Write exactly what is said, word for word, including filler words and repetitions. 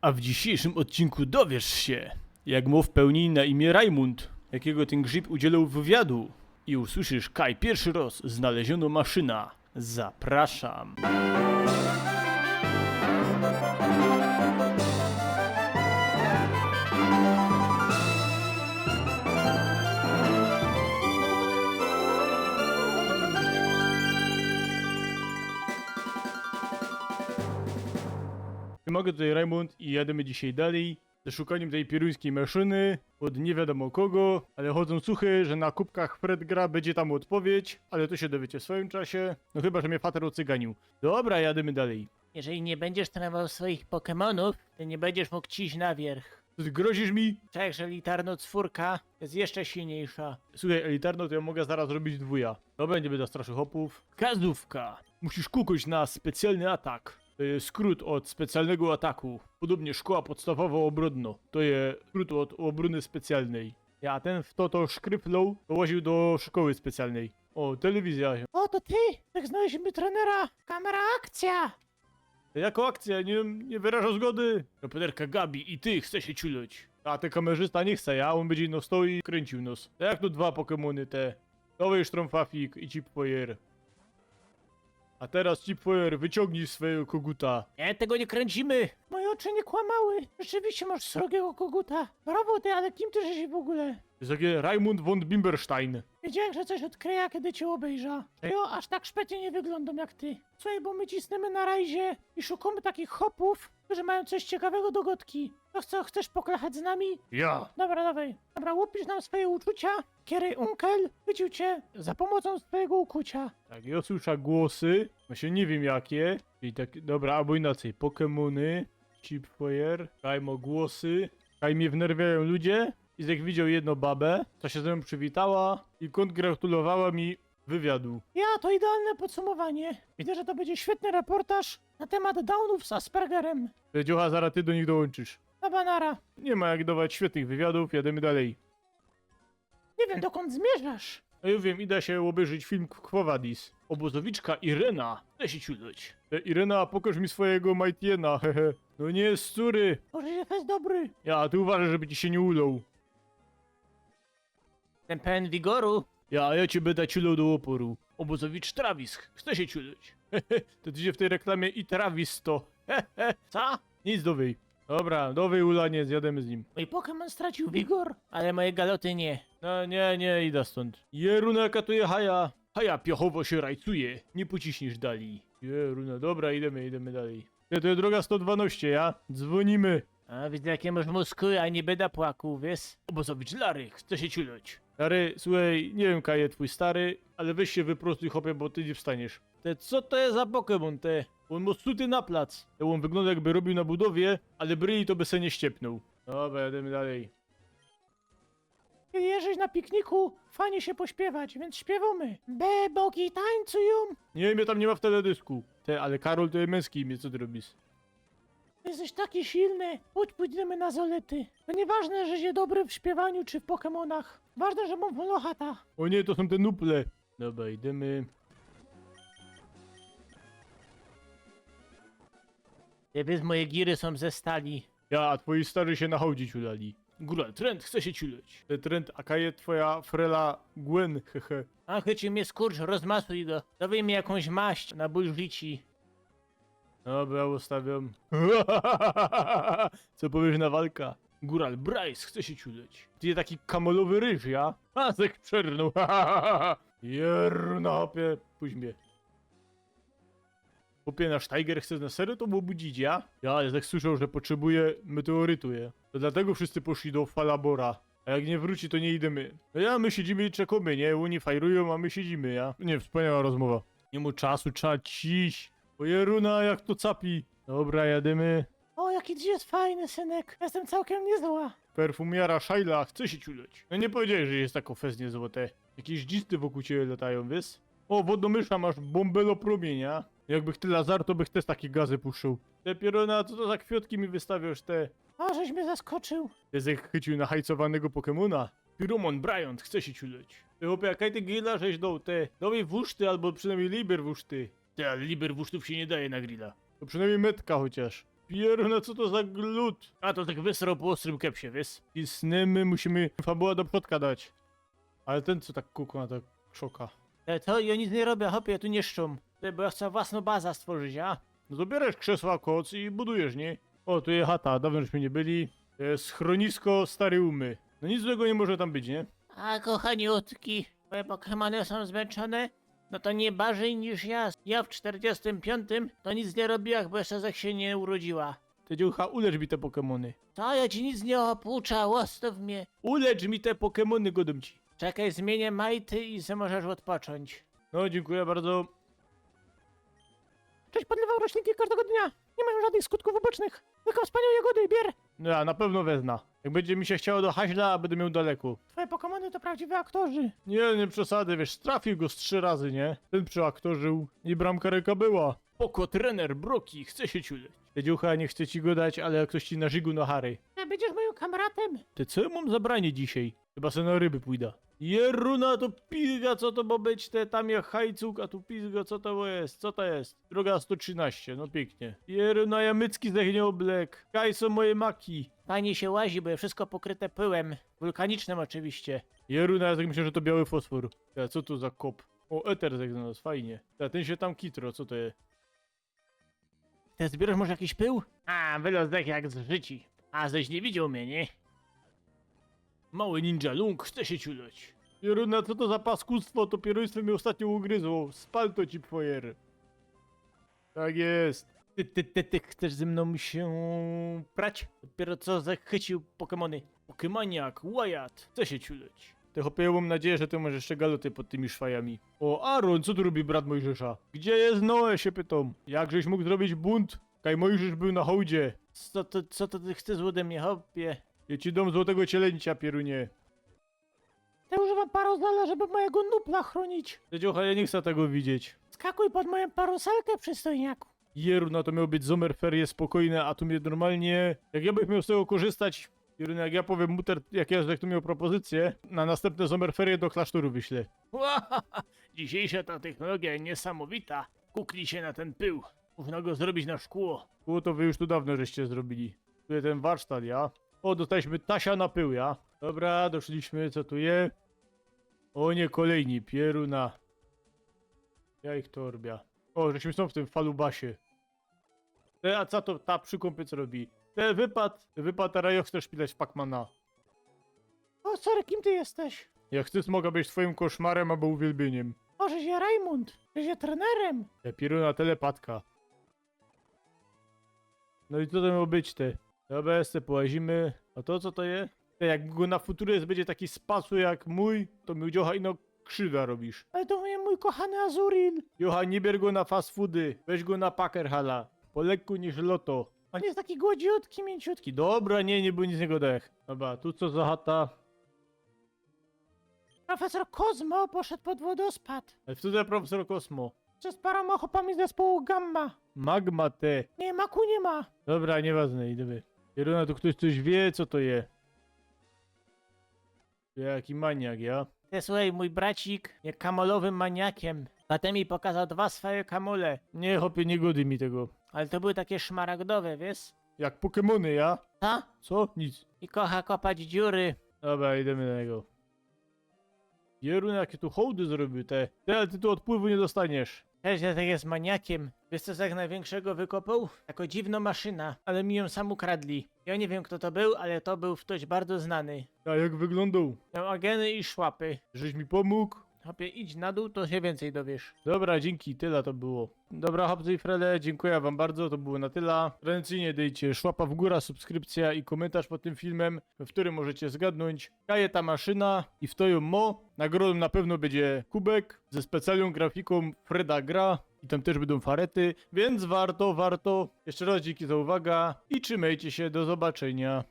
A w dzisiejszym odcinku dowiesz się, jak mu w pełni na imię Rajmund, jakiego ten grzyb udzielał wywiadu i usłyszysz, kaj pierwszy raz znaleziono maszyna. Zapraszam. Mogę tutaj, Rajmund, i jademy dzisiaj dalej ze szukaniem tej pieruńskiej maszyny od nie wiadomo kogo, ale chodzą słuchy, że na kubkach Fred gra, będzie tam odpowiedź, ale to się dowiecie w swoim czasie. No chyba że mnie fater ocyganił. Dobra, jadymy dalej. Jeżeli nie będziesz trenował swoich Pokemonów, to nie będziesz mógł ciś na wierch. Ty grozisz mi? Wszakże Litarnot czwórka jest jeszcze silniejsza. Słuchaj, Elitarno, to ja mogę zaraz zrobić dwuja. Dobra, nie będę straszył chłopów. Wskazówka. Musisz kuknąć na specjalny atak. To jest skrót od specjalnego ataku. Podobnie szkoła podstawowa Obrodno. To jest skrót od obrony specjalnej. Ja, ten w to, to szkryflow, to łaził do szkoły specjalnej. O, telewizja. O, to ty? Tak znaleźliśmy trenera. Kamera, akcja! Jako akcja, nie, nie wyrażam zgody. Reporterka Gabi i ty chce się ciulać. A ty, kamerzysta, nie chce, ja? On będzie no stał i kręcił nos. To jak to dwa Pokemony te? Dawaj, Sztromfafik i Chip Foyer. A teraz, Chip Foyer, wyciągnij swojego koguta. Nie, tego nie kręcimy. Moje oczy nie kłamały. Rzeczywiście masz srogiego koguta. Brawo ty, ale kim ty żeś w ogóle? Jest taki Raimund von Bimberstein. Wiedziałem, że coś odkryję, kiedy cię obejrzę. Że ja aż tak szpetnie nie wyglądam jak ty. Słuchaj, bo my cisnymy na rajzie i szukamy takich chłopów, którzy mają coś ciekawego do godki. To co, chcesz poklachać z nami? Ja. Dobra, dawaj. Dobra, łupisz nam swoje uczucia, kiery unkel chwycił cię za pomocą swojego ukucia. Tak, ja słyszę głosy, właśnie nie wiem jakie. Czyli tak, dobra, albo inaczej. Pokemony, Chip Foyer, Kaimo głosy. Kaj mnie wnerwiają ludzie. I jak widział jedną babę, co się ze mną przywitała i kongratulowała mi wywiadu. Ja, to idealne podsumowanie. Widzę, że to będzie świetny reportaż na temat downów z Aspergerem. Ty, dziocha, zaraz ty do nich dołączysz. Dobra, nara. Nie ma jak dawać świetnych wywiadów, jademy dalej. Nie wiem, dokąd zmierzasz. No już wiem, idę się obejrzeć film Quo Vadis. Obozowiczka Irena chce się ciulać. E, Irena, pokaż mi swojego Mightyena, hehe. No nie, szczury. Może jest dobry. Ja, a ty uważaj, żeby ci się nie ulał. Ten pełen wigoru. Ja, a ja cię będę ciulał do oporu. Obozowicz Travis chce się ciulać. To ty się w tej reklamie i Travis to. Co? Nic, dowyj. Dobra, dowyj, ulanie, zjademy z nim. Mój Pokémon stracił wigor, ale moje galoty nie. No nie, nie, idę stąd. Jeruna, jaka tu je haja. Haja piochowo się rajcuje. Nie pociśniesz dalej. Jeruna, dobra, idziemy, idziemy dalej. Ty, to jest droga sto dwanaście, ja? Dzwonimy. A, widzę, jakie masz muskuły, a nie będę płakał, wiesz? Obozowicz Larry chce się ciulać. Larry, słuchaj, nie wiem, kaj je twój stary, ale weź się wyprostuj, chłopie, bo ty nie wstaniesz. Te, co to jest za Pokémon, te? On ma suty na plac. Te, on wygląda, jakby robił na budowie, ale bryli to by se nie ściepnął. Dobra, jedziemy dalej. Kiedy jeżdżesz na pikniku, fajnie się pośpiewać, więc śpiewamy. Beboki tańcują. Nie, mnie tam nie ma w teledysku. Te, ale Karol to jest męskie imię, co ty robisz? Jesteś taki silny. Chodź, pójdziemy na zolety. To nieważne, że się dobry w śpiewaniu czy w Pokemonach. Ważne, że mam wolochata. O nie, to są te nuple. Dobra, idziemy. Ty wiesz, moje giry są ze stali. Ja, a twoi stary się na hołdzie ciulali. Góral Trent chce się ciulać. Te, Trent, a kaj je twoja frela Gwen, hehe. A, chycił mnie skurcz, rozmasuj go. Dawaj mi jakąś maść na ból życi. Dobra, ustawiam. Co powiesz na walka? Góral Bryce chce się ciulać. Ty je taki kamolowy ryż, ja? A, zek przernął. Jerna, chłopie, puść mnie. Chłopie, nasz Tiger chce na serio to obudzić, ja? Ja, ja tak słyszał, że potrzebuje meteorytu, je. To dlatego wszyscy poszli do Falabora. A jak nie wróci, to nie idziemy. No ja, my siedzimy i czekamy, nie? Oni fajrują, a my siedzimy, ja? Nie, wspaniała rozmowa. Nie ma czasu, trzeba ciś. O jeruna, jak to capi. Dobra, jadymy. O, jaki ty jest fajny, synek. Jestem całkiem niezła. Perfumiara Shaila chce się ciulać. No nie powiedziałeś, że jest tako fest niezłote. Jakieś dżisty wokół ciebie latają, wiesz? O, wodnomysza masz, bąbelo promienia. Jakbych ty Lazar, to bych też takie gazy puszczał. Te pieruna, co to za kwiotki mi wystawiasz, te? A, żeś mnie zaskoczył. Jezek chycił na hajcowanego Pokemona. Piromon Bryant chce się ciulać. Ty, chłopie, a kaj ty grilla żeś dał, te? Dawaj wuszty, albo przynajmniej liber wuszty. Ty, ale liber wusztów się nie daje na grilla. To przynajmniej metka chociaż. Pieruna, co to za glut? A to tak wysrał po ostrym kepsie, wiysz? I snymy, musimy fabuła do przodka dać. Ale tyn, co tak kukła na ta krzoka. E, to jŏ nic niy robiã, chopie, jŏ tu niszczōm. Ty, bo jŏ chcã własnõ bazã stworzić, a? No to bieresz krzesła, koc i budujesz, niy? O, tu je chata, dŏwno żeśmy niy byli. To je schronisko stary Umy. No nic złego niy może tam być, niy? A, kochaniutki, twoje Pokemony sōm zmynczōne? No to niy bardzij niż jŏ. Jŏ w czterdziestym piōntym to nic niy robiła, bo jeszcze żech sie niy urodziyła. Ty, dziucha, ulecz mi te Pokemony. To jŏ ci nic niy ôpuczã, ôstŏw mie. Ulecz mi te Pokemony, gŏdōm ci. Czekej, zmiyniã majty i se możesz ôdpoczōńć. No, dziynkuja bardzo. Cześć, podlewam roślinki każdego dnia. Nie mają żadnych skutków ubocznych. Tylko wspaniałe jagody, bier. No ja na pewno weznã. Jak bydzie mi sie chciało do haźla, a bydã mioł daleko. Twoje Pokemony to prawdziwi aktorzy. Niy, niy przesaduj, wiysz, trafił go z trzi razy, niy? Tyn przeaktorził i bramka ryka była. Poko trener Broki chce sie ciuleć. Ty, dziucha, niy chcã ci gŏdać, ale jak ftoś ci narzigōł na hary. Ty bydziesz mojim kamratym. Ty, co jŏ mōm za branie dzisiej? Chyba se na ryby pōjdã. Pieruna, to pizga, co to mo być, te, tam je hajcuk, a tu pizga, co to je, co to je? Droga sto trzynaście, no piyknie. Pieruna, jŏ mycki żech niy ôblek. Kaj sōm moje maki. Fajnie sie łazi, bo je wszystko pokryte pyłym. Wulkanicznym ôczywiście. Pieruna, jŏ tak myślã, że to biyły fosfor. A co to za kop? O, eter żech znalazł, fajnie. A tyn sie tam kitro, co to je? Ty zbiyrŏsz może jakiś pył? A, wylŏz żech jak z rzyci. A żeś niy widzioł mie, niy? Mały ninja Lung chce sie ciuleć. Pieruna, co to za paskudstwo? To pieruństwo mie ôstatnio ugryzło. Spal to, chipfojer. Tak je. Ty, ty, ty, ty chcesz ze mnōm sie prać? Dopiyro co żech chycił Pokemony. Pokemaniak, Wyatt, chce sie ciuleć. Ty, chopie, jŏ mōm nadzieja, że ty mosz jeszcze galoty pod tymi szwajami. O, Aaron, co tu robi brat Mojżesza? Gdzie je Noe, sie pytōm. Jak żeś mōg zrobić bunt, kaj Mojżesz bōł na hołdzie? Co to, co to ty chcesz ôde mie, chopie? Jŏ ci dōm złotego cielynka, pierunie. Jŏ używam parozala, żeby mojego nupla chrōnić. Ty, dziucha, jŏ niy chcã tego widzieć. Skakuj pod moją parozalkã, przystojniaku. Pieruna, to miało być zomerferie spokojne, a tu mie normalnie... Jak jŏ bych mioł z tego korzystać? Pieruna, jak jŏ powiym muter, jak jŏ żech tu mioł propozycje, na nastympne zomerferie do klasztoru wyślã. Dzisiejsza ta technologia niesamowita. Kukli sie na tyn pył. Można go zrobić na szkło. Szkło to wy już tu dawno żeście zrobili. Tu je tyn warsztat, ja? O, dostaliśmy tasia na pył, ja? Dobra, doszliśmy, co tu je? O niy, kolejni, pieruna. Jŏ ich torbia. O, żeśmy sōm w tym falubasie. Te, a co to ta przykōmpiec robi? Te, wypad, wypad, a jŏ chcã szpilać w Pacmana. O, sorry, kim ty jesteś? Jak chcesz, mogã być twojim koszmarym abo uwielbieniem. O, żeś je Rajmund, żeś je trenerym. Te, pieruna, telepatka. No i co to miało być, te? Dobra, jeszcze połazimy. A to co to je? Te, jak go na futurze bydzie taki spasu jak mōj, to mi, dziocha, ino krzywda robisz. Ale to mōj, mōj kochany Azurill. Dziocha, niy bier go na fast foody, weź go na Packerhala. Po lekku niż loto. On jest taki gładziutki, mięciutki. Dobra, niy, niy, bo nic niy godech. Dobra, tu co za chata? Profesor Kozmo poszedł pod wodospad. Ale wtedy profesor Kosmo. Przez paroma chopami z zespołu Gamma. Magma, te. Niy, maku niy ma. Dobra, niyważne, idymy. Pieruna, tu ftoś coś wie, co to je? Jaki maniak, ja? Ty, słuchej, mōj bracik je kamolowym maniakiem. Dlatego mi pokazoł dwa swoje kamole. Niy, chopie, niy goduj mi tego. Ale to były takie szmaragdowe, wiysz? Jak Pokemony, ja? Co? Co? Nic. I kocha kopać dziury. Dobra, idymy do niego. Pieruna, jakie tu hołdy zrobił, te. Ty, ale ty tu ôdpływu niy dostaniesz. Wiesz, że żech je maniakiem. Wiysz, co żech nojwiynkszego wykopoł? Takõ dziwnõ maszyna, ale mi jã sam ukradli. Jŏ niy wiym, fto to bōł, ale to bōł ftoś bardzo znany. A jak wyglōndoł? Mioł ageny i szłapy. Żeś mi pōmōg? Chopie, idź na dōł, to sie wiyncyj dowiysz. Dobra, dziynki, tela to było. Dobra, chopcy i frele, dziynkuja wōm bardzo, to było na tela. Tradycyjnie dejcie szłapa w gōra, subskrypcjŏ i kōmyntarz pod tym filmym, w ftorym możecie zgadnōńć, kaj je ta maszyna i fto jã mo. Nagrodōm na pewno bydzie kubek ze specjalnōm grafikōm Freda Gra i tam tyż bydōm farety, wiync warto, warto. Jeszcze rŏz dziynki za uwaga i trzimejcie sie, do zobaczyniŏ.